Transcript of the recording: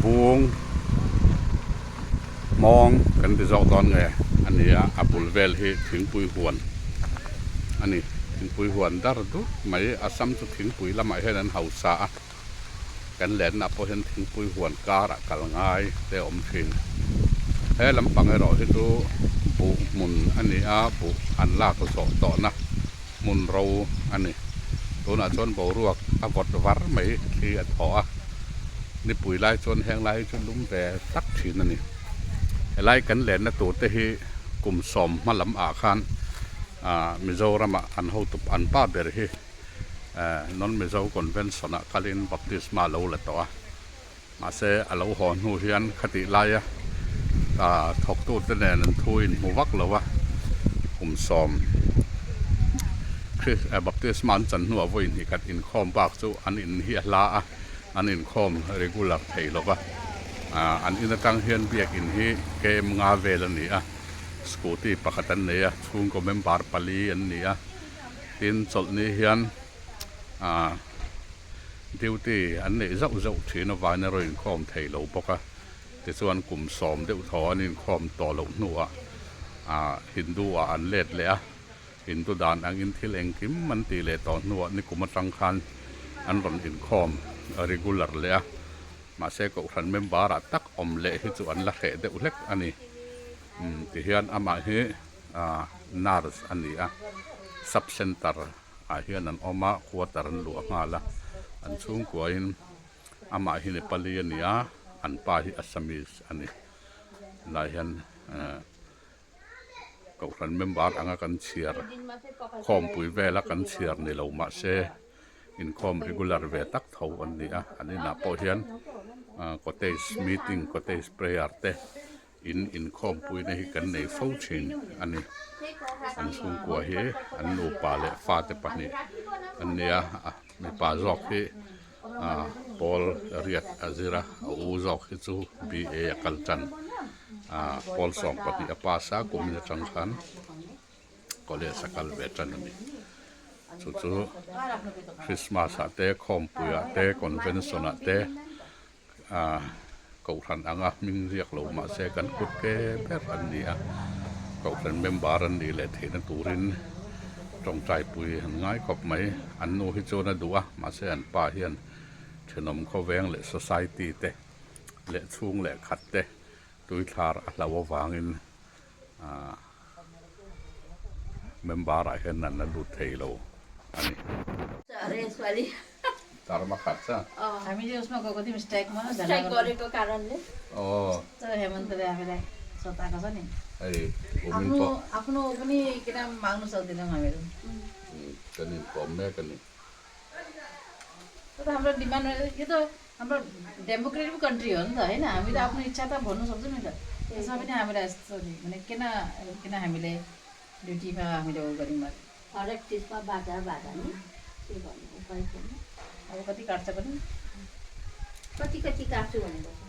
Bung hmawng kan ti zawk dawn nge a ni a, a bul vel hi thingpui huan a ni. Thingpui huan dar dut mai Assam chu thingpui lamah hian an hausa a, kan lenna pawh hian thingpui huan karah kal ngai te a awm thin. He lampang erawh hi chu buh hmun a ni a, buh an lak zawh tawhna hmun ro a ni. Tunah chuan boruak a vawt var mai thli a thaw a, nipui lai chuan heng lai hi chu lum ve tak thin a ni. Helai kan lenna tur te hi kum sawm hma lam ah khan ah Mizoram ah an hotu an pa ber hi eh non Mizo convention ah kalin baptisma a lo la tawh a. Mahse, a lo haw hnu hian khatih laia thawktute nen an thu inhmu vak lo a, kum sawm Baptisma an chan hnuah vawi hnih khat inkhawm bak chu an in hi a hla a, an inkhawm regular thei lo va. An in atang hian biakin hi KM nga vel a ni a, scooty pakhat an nei a, chhungkaw member pali an ni a, tin chawlhni hian Duty an neih zauh zauh thin avangin a rawn inkhawm thei lo bawk a, tichuan kum sawm deuh thaw an inkhawm tawh loh hnuah ah Hindu ah an let leh a, Hindu dan angin thil engkim an tih leh tawh hnuah nikum atang khan an rawn inkhawm regular leh a, mahse kohhran member ah tak awm leh hi chu an la hreh deuh hlek a ni. Umm tihian amah hi ah nurse a ni a, sub centre. ah hian an awm a quarter an luah nghal a an chhungkuain amah hi Nepali a ni a an pa hi Assamese a ni helai hian eh kohhran member anga kan chhiar khawmpui vela kan chhiar ni lo mahse inkhawm regular ve tak tho an ni a an inah pawh hian ah cottage meeting cottage prayer te. In inkhawmpuina hi kan nei fo thin a ni. An chhungkua hi an nupa leh fate pahnih an nia a, mipa zawk hi ah pawl riat a zir a, a u zawk hi chu BA a kal tan ah pawl sawm pahnih a pass a kumin atang khan college a kal ve tan a ni. Chu chu Christmas ah te khawmpui ah te convention ah te. Ahh kohhran anga hming riak lo mahse kan kut ke ber an ni a, kohhran member an nih leh theihna turin tawngtaipui an ngai khawp mai. An nu hi chuan a duh a, mahse an pa hian thenawm khawveng leh society te leh chhung leh khat te tuithlar a hlo avangin ahh member ah hian an la lut thei lo a ni. Tarma khat cha. Hei kumin pawh kan inkawm mek a ni. त्यसमा पनि हामीलाई यस्तो नि भने किन किन हामीले ड्युटीमा हामीले उ गऱ्यौँ अरे हरेक चिजमा बाधा बाधा नि के भन्नु उपाय छैन। अब कति काट्छ पनि। कति कति काट्छु भनेको छ।